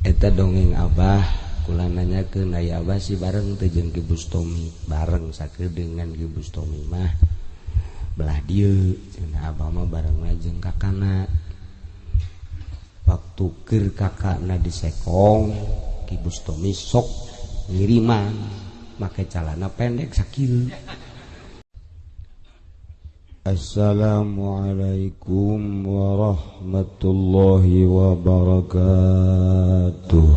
Eta dongeng Abah kula nanyakeun aya Abah sih bareng teh jeung Ki Bustomi, bareng sakedeungan Ki Bustomi mah belah dieu cenah Abah mah bareng jeung kakana. Waktu keur kakakna disekong Ki Bustomi sok ngiriman make calana pendek sakieu. Assalamualaikum warahmatullahi wabarakatuh.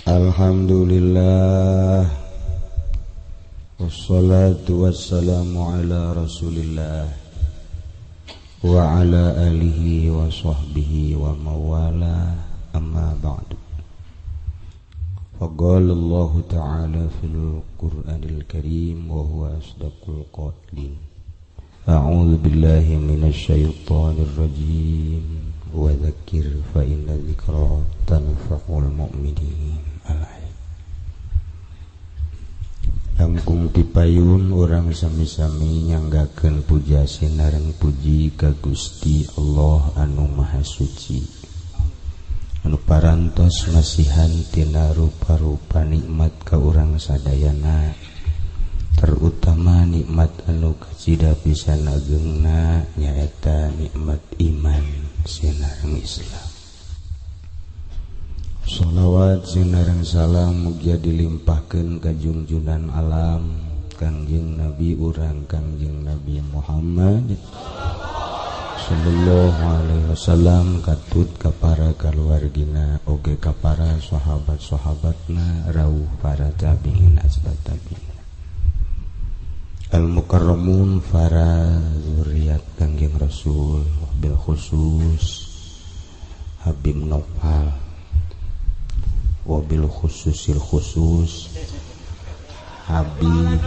Alhamdulillah, wassalatu wassalamu ala rasulillah wa ala alihi wa sahbihi wa mawala, amma ba'du. Faqala Allah Ta'ala fil Qur'anil Karim wa huwa asdaqul qailin. A'udzu billahi minasy syaithanir rajim. Wa dzakir fa inna dzikra tanfa'ul mu'minin. Al-ayat. Langkung tipayun urang sami-sami nyanggakeun puja sinareng puji ka Gusti Allah anu Maha Suci. Anu parantos masihan tina rupa-rupa nikmat ka urang sadayana, terutama nikmat anu kacida pisan agengna nyaeta nikmat iman sinareng Islam. Shalawat sinareng salam mugia dilimpahkeun ka junjunan alam Kangjeng Nabi urang Kangjeng Nabi Muhammad sallallahu alaihi wasallam, katut ka para kaluargina oge ka para sahabat-sahabatna rauh para tabi'in asbat tabi'in al mukarramun para zuriat Kangjeng Rasul, bil khusus Habib Noval, wabil khususil khusus Habib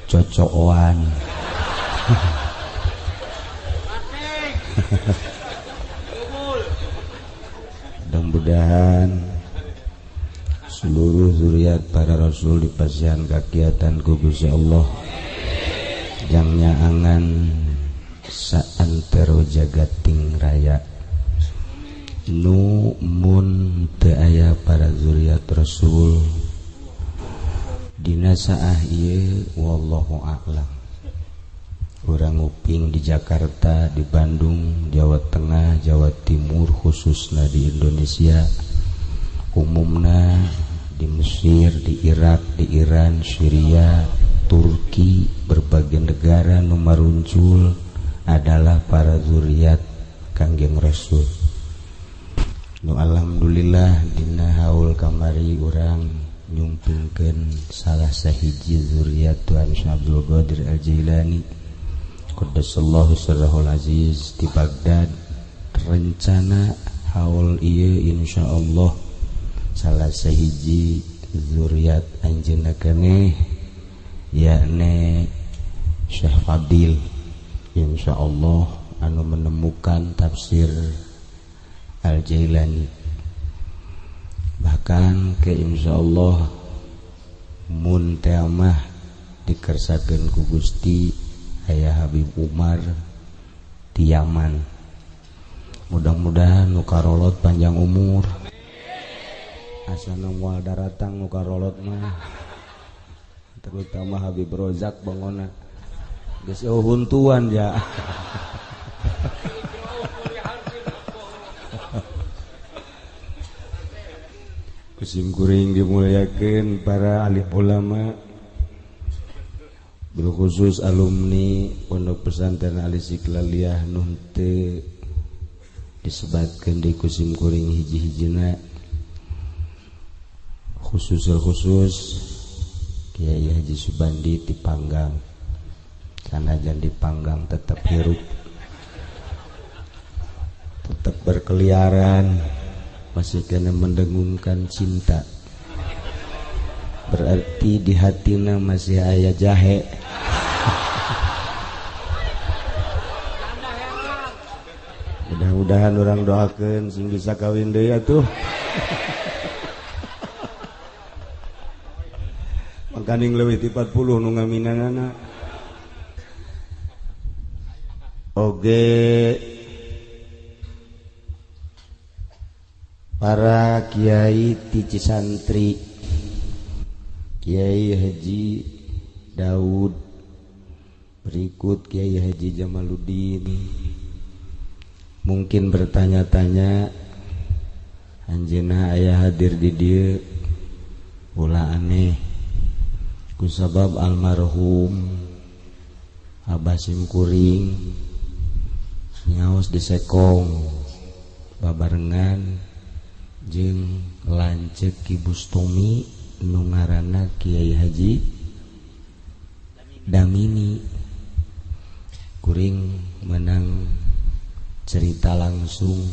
Cocoan. Mudah-mudahan seluruh zuriat para rasul dipasihan kakiatan ku Gusti Allah jang nyaangan saantero jagating raya nu mun teu aya para zuriat rasul dina saah ieu wallahu a'lam. Urang nguping di Jakarta, di Bandung, Jawa Tengah, Jawa Timur, khususna di Indonesia, umumna di Mesir, di Irak, di Iran, Syria, Turki, berbagai negara nu maruncul adalah para zuriat Kangjeng Rasul. Nu alhamdulillah dina haul kamari urang nyumpingkeun salah sahiji zuriat Tuhan Syekh Abdul Qadir Al-Jailani Qaddasallahu sirrahul aziz di Baghdad. Rencana haul ieu insyaallah salah sahiji zuriat anjeunna keneh yakni Syekh Fadil insyaallah anu menemukan tafsir Al-Jailani. Bahkan ke insyaallah mun teh mah dikersakeun ku Gusti Ayah Habib Umar di Yaman. Mudah-mudahan nu karolot panjang umur. Asana moal daratang nu karolot mah. Terutama Habib Rozak bangona. Geus huntuan ja. Kusim kuring dimuliakeun para alim ulama, bil khusus alumni Pondok Pesantren Al Istiqlaliyah nu teu disebatkeun di kusim kuring hiji-hijina, khususul khusus Kiai Haji Subandi dipanggang, sanajan dipanggang tetap hirup, tetap berkeliaran, masih kena mendengungkan cinta. Berarti di hatina masih aya jahe. Mudah-mudahan orang doakeun sing bisa kawin deui atuh. Mangkaning leuwih ti 40 nu ngaminanana. Oge para kiai ti Cisantri, Kiai Haji Daud, berikut Kiai Haji Jamaluddin. Mungkin bertanya-tanya, anjeunna aya hadir di dieu, ulah aneh kusabab almarhum Abah simkuring nyaos disekong babarengan jeung lanceuk Ki Bustomi nu ngaranna Kiai Haji Damini. Kuring menang cerita langsung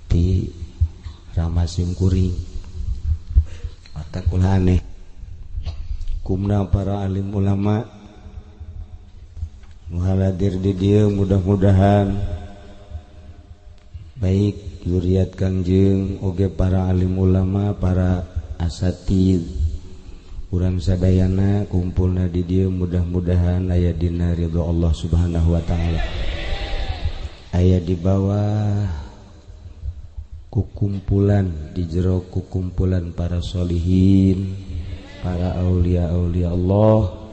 di Rama simkuring. Otak ulah aneh kumna para alim ulama nu hadir di dieu, mudah-mudahan baik zuriat Kangjeng oge para alim ulama, para asatid urang sadayana kumpulna di dieu, mudah-mudahan aya dina ridho Allah Subhanahu wa taala, aya di bawah kukumpulan, di jero kukumpulan para solihin, para aulia-aulia Allah,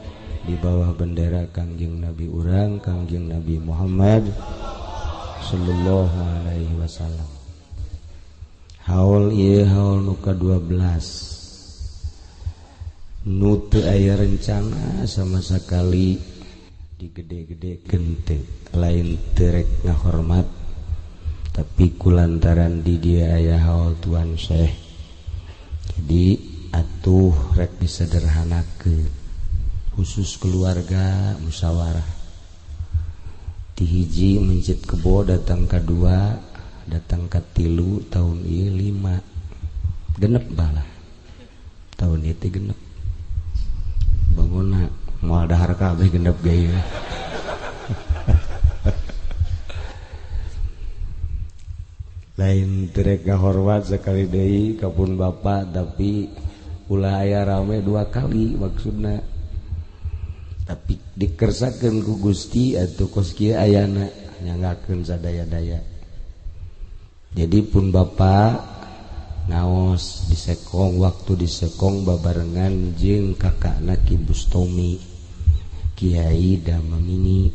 di bawah bendera Kangjeng Nabi urang, Kangjeng Nabi Muhammad sallallahu alaihi wasallam. Haul ieu haul nu ka-12 nu teu aya rencana sama sekali digede-gedekeun teu, lain teu rek ngahormat, tapi kulantaran di dieu aya haul Tuan Syekh, jadi atuh rek disederhanakeun khusus keluarga musyawarah. Ti hiji mencit kebo datang ka dua, datang ka tilu, tahun ieu 5 genep balah tahun ieu teh genep bangunna moal dahar kabeh genep ge. Lain terek ngahormat sekali deui ka pun bapak, tapi ulah aya rame dua kali maksudna, tapi dikersakeun ku Gusti atuh kos kieu ayana nyanggakeun sadaya-daya. Jadi pun bapak ngaos disekong, waktu disekong babarengan jeung kakakna Ki Bustomi, Kiai Damamini.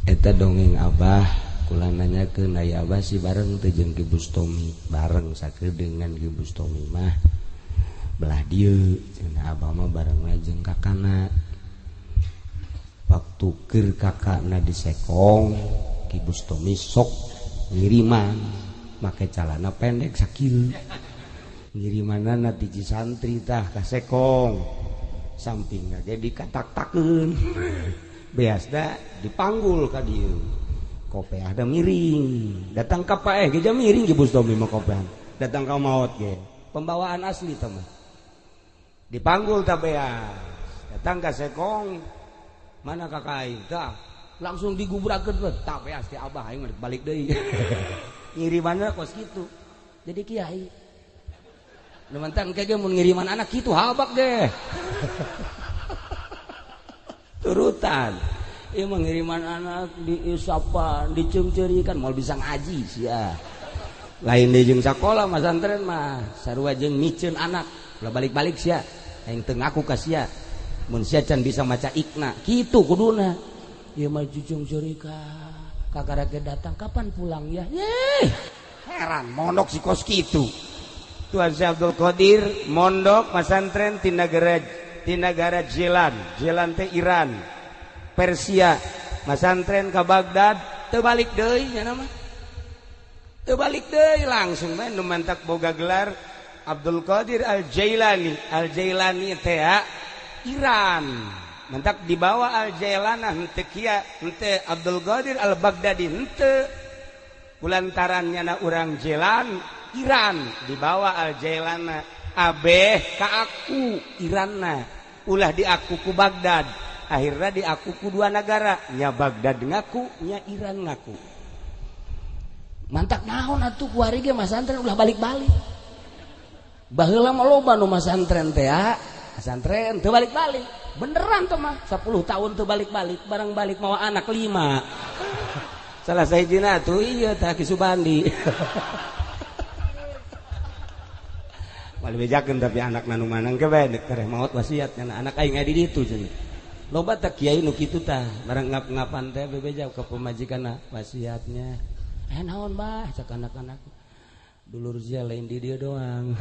Eta dongeng abah kula nanyakeun aya abah si bareng teu jeung Ki Bustomi, bareng sakedeungan Ki Bustomi mah belah dieu cenah abah mah barengna jeung kakana. Waktu keur kakakna disekong, Ki Bustomi sok ngiriman make calana pendek sakieu, ngirimanana ti Cisantri tah ka Sekong, sampingna ge dikatak-takeun, beasna dipanggul ka dieu, kopeahna miring, datang ka paeh ge miring Ki Bustomi mah kopeah, datang ka maot ge pembawaan asli tah mah dipanggul tah beas, datang ka Sekong, mana kakak aing tah langsung digubrakeun tah beas teh abah aing balik deui. Ngirimanna kos kitu jadi kiai nu mantan engke ge mun ngiriman anak kitu habak deh. Turutan ieu mah ngiriman anak diisapan diceungceurikan moal bisa ngaji sia, lain deui jeung sakola mah santren mah sarua jeung miceun anak ulah balik-balik sia, aing teu ngaku ka sia mun sia can bisa maca ikna kitu kuduna. Ieu mah diceungceurikan kakarake datang kapan pulang ya? Yeay, heran mondok si kos kitu. Tuan Syekh Abdul Qadir mondok masantren ti nagara Jilan, Jilan teh Iran, Persia, masantren ka Baghdad, teu balik deui nya mah. Teu balik deui langsung bae nu mantak boga gelar Abdul Qadir Al-Jailani. Al-Jailani teh Iran. Mantak dibawa Al-Jailana henteu kia henteu Abdul Qadir Al-Baghdadi henteu, kulantaran nyana urang Jilan Iran dibawa Al-Jailana abeh ka aku Iranna, ulah diaku ku Baghdad, akhirnya diaku ku dua negara, nya Baghdad ngaku nya Iran ngaku. Mantak naon atuh kuari ge masantren ulah balik-balik. Baheula mah loba nu masantren teh, masantren teu balik-balik. Beneran tuh mah 10 tahun tuh balik-balik barang balik mawa anak 5. Salah sahijina tuh iya tah Ki Subandi. Moal bejakeun tapi anak nu manang ke bae tereh maot wasiat nya anak aing di ditu cenah. Loba tah kiai nu kitu tah barang ngap-ngapan teh bebeja ka pamajikanna wasiatnya. Eh naon bah cak anak-anak. Dulur sia lain di dia doang.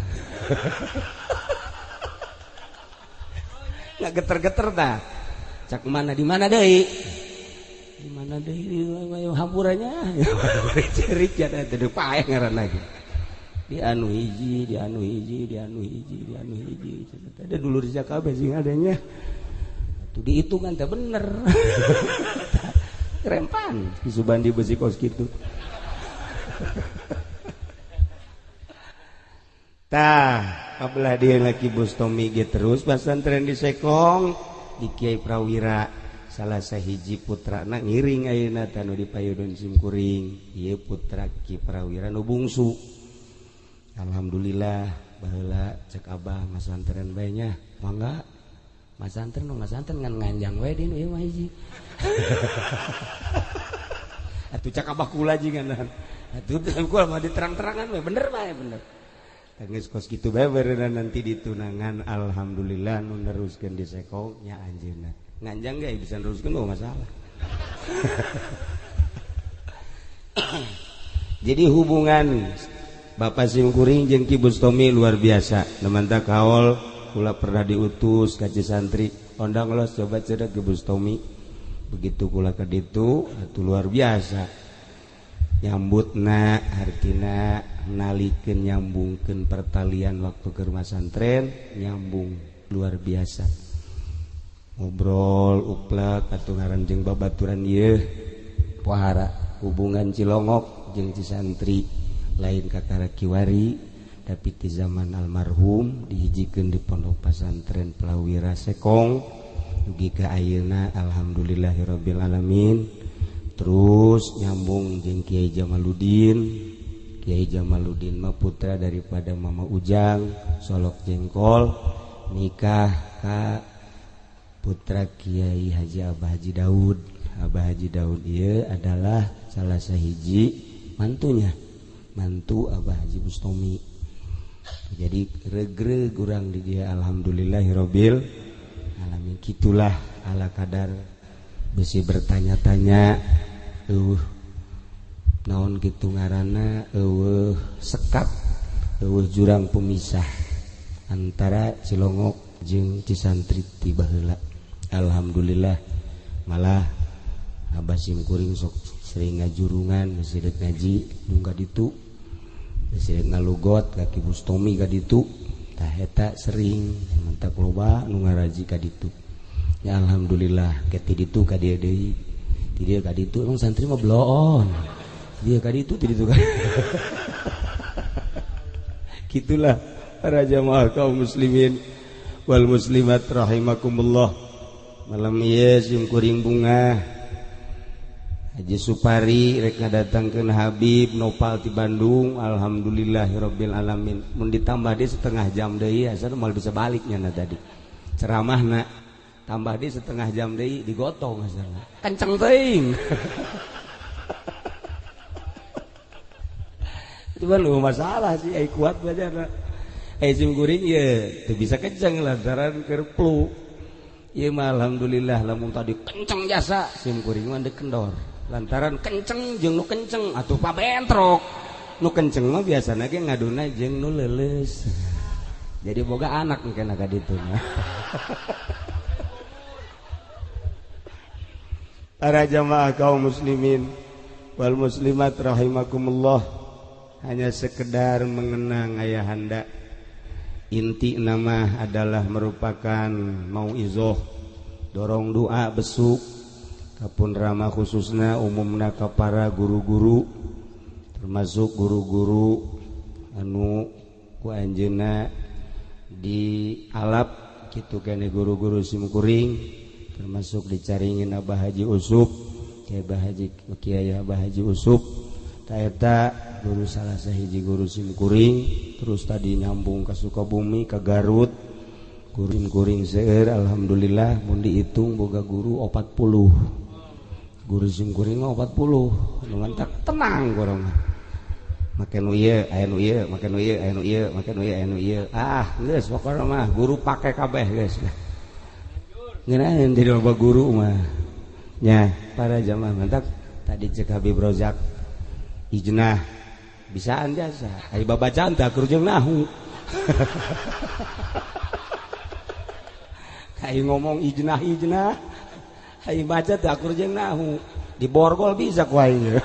Nggak geter-geter tah. Cak mana di mana deui? Di mana deui hampurannya? Cerik ya teh paeh ngaran lagi. Di anu hiji, di anu hiji, di anu hiji, di anu hiji. Ada dulur sia kabeh sing adanya. Atuh dihitungan teh bener. Rempan Ki Subandi besi kos kitu. Tah, kabelah dia laki Bustomi ge terus pasantren di Sekong di Kiai Prawira salah sahiji putrana ngiring ayeuna tah nu dipayudun simkuring ieu putra Ki Prawira nu bungsu. Alhamdulillah baheula cek abah masantren bae nya mangga masantren nu masantren ngan nganjang we di nu ieu mah hiji. Atuh cek abah kula jeung atuh kula mah diterang-terangan we bener bae bener. Geus kos kitu bae beureunan nanti ditunangan alhamdulillah nu neruskeun di Sekong nya anjeunna. Nganjang ge bisa neruskeun mah masalah. Jadi hubungan Bapak simkuring jeung Ki Bustomi luar biasa. Nemanta kaol kula pernah diutus ka Cisantri, ondang los coba cedek Ki Bustomi. Begitu kula ka ditu atuh luar biasa. Nyambutna hartina nalikeun nyambungkeun pertalian waktu ke rumah santren nyambung luar biasa. Ngobrol uplek atuh ngaran jeung babaturan ieu pohara hubungan Cilongok jeung Cisantri lain kakara kiwari tapi di zaman almarhum dihijikeun di pondok pesantren Prawira Sekong dugi ka ayeuna alhamdulillahirabbil alamin. Terus nyambung jeung Kiai Jamaluddin. Kiai Jamaluddin mah putra daripada Mama Ujang Solok Jengkol nikah ka putra Kiai Haji Abah Haji Daud. Abah Haji Daud ieu adalah salah sahiji mantunya, mantu Abah Haji Bustomi. Jadi regreg urang di dia alhamdulillahirabbil alamin. Kitulah ala kadar besi bertanya-tanya eueuh naon kitu ngaranna eueuh sekat eueuh jurang pemisah antara Cilongok jeung Cisantri ti baheula. Alhamdulillah malah abah simkuring sok sering ngajurungan besi rek ngaji nu ka ditu besi rek ngalugot ka Ki Bustomi ka ditu tah eta sering mantak loba nu ngaraji ka ditu. Ya alhamdulillah ke ti ditu ka dieu deui ti dieu ka ditu emang santri mah bloon dia ka ditu ti ditu ka gitulah para jamaah kaum muslimin wal muslimat rahimakumullah. Malam ieu simkuring bunga Haji Supari rek ngadatangkeun Habib Nopal ti Bandung alhamdulillahirabbil alamin. Mun ditambah deui setengah jam deui asal moal bisa balik nya tadi ceramahna tambah di setengah jam deui digotong asalna kenceng teuing. Itu mah lu masalah sih ai kuat belajarna ai simkuring ieu teu bisa kenceng lantaran keur flu ieu mah alhamdulillah lamun tadi kenceng jasa simkuring mah deuk kendor lantaran kenceng jeung nu kenceng atuh pabentrok nu kenceng mah biasana ge ngaduna jeung nu leuleus jadi boga anak engkena ka ditu mah. Para jamaah kaum muslimin wal muslimat rahimakumullah, hanya sekedar mengenang ayahanda. Inti nama adalah merupakan mauizoh, dorong doa besuk kapun rama khususna umumna ka para guru-guru, termasuk guru-guru anu ku anjeunna di alap kitu kene guru-guru simkuring, termasuk dicaringin Abah Haji Usup, Kiai Abah Haji Kiai Abah Haji Usup ta eta guru salah sahiji guru simkuring, terus tadi nyambung ke Sukabumi, ke Garut, Kuring-kuring seueur alhamdulillah mun dihitung boga guru 40. Guru sing kuring mah 40. Nu mantak tenang kurang mah. Make nu ieu, aya nu ieu, make nu ieu, aya nu ieu, make nu ieu, aya nu ieu. Ah, geus pokona mah guru pake kabeh geus. Ngeunaheun jadi loba guru mah. Nya, para jamaah mantak tadi cek Habib Rozak ijnah bisaan jasa. Ai babacaan teh akur jeung nahu. Ai ngomong ijnah ijnah, ai baca teh akur jeung nahu. Di borgol bisa ku aing.